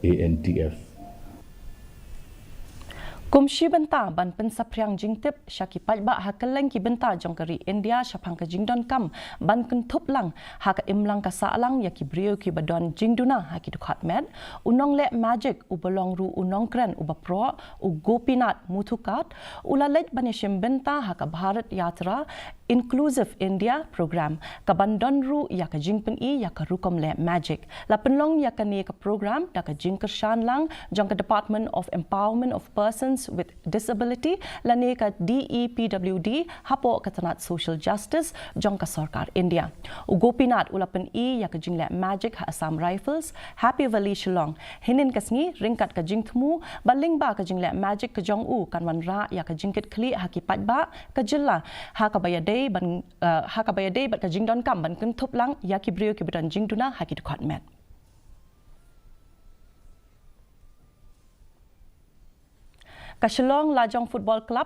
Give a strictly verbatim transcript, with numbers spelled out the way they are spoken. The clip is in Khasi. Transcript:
A N T F. Kum shi bynta ban pynsaphriang jingtip sha ki paidbah ha kylleng ki bynta jong ka ri India shaphang ka jingdonkam ban kynthup lang ha ka imlang ka sahlang ïa ki briew kiba don jingduna ha ki dkhot met, u nongleh magic uba long ruh u nongkren uba proh, u Gopinath Muthukat, u la leit ban ïashim bynta ha ka Bharat Yatra Inclusive India Program, kaban don ruh ïa ka jingpyni ïa ka rukom leh magic. La pynlong ïa kane ka program da ka jingkyrshan lang jong ka Department of Empowerment of Persons with Disability lane ka D E P W D hapoh ka tnat Social Justice jong ka sorkar India. U Gopinath u la pyni ïa ka jingleh magic ha Assam Rifles, Happy Valley, Shillong. Hynnin ka sngi, ryngkat ka jingthmu ba lyngba ka jingleh magic ka jong u kan wanrah ïa ka jingkitkhlieh ha ki paidbah ka jylla ha kaba ïadei ban, eh, ha kaba ïadei bad ka jingdonkam ban kynthup lang ïa ki briew kiba don jingduna ha ki dkhot met. Ka Shillong Lajong Football Club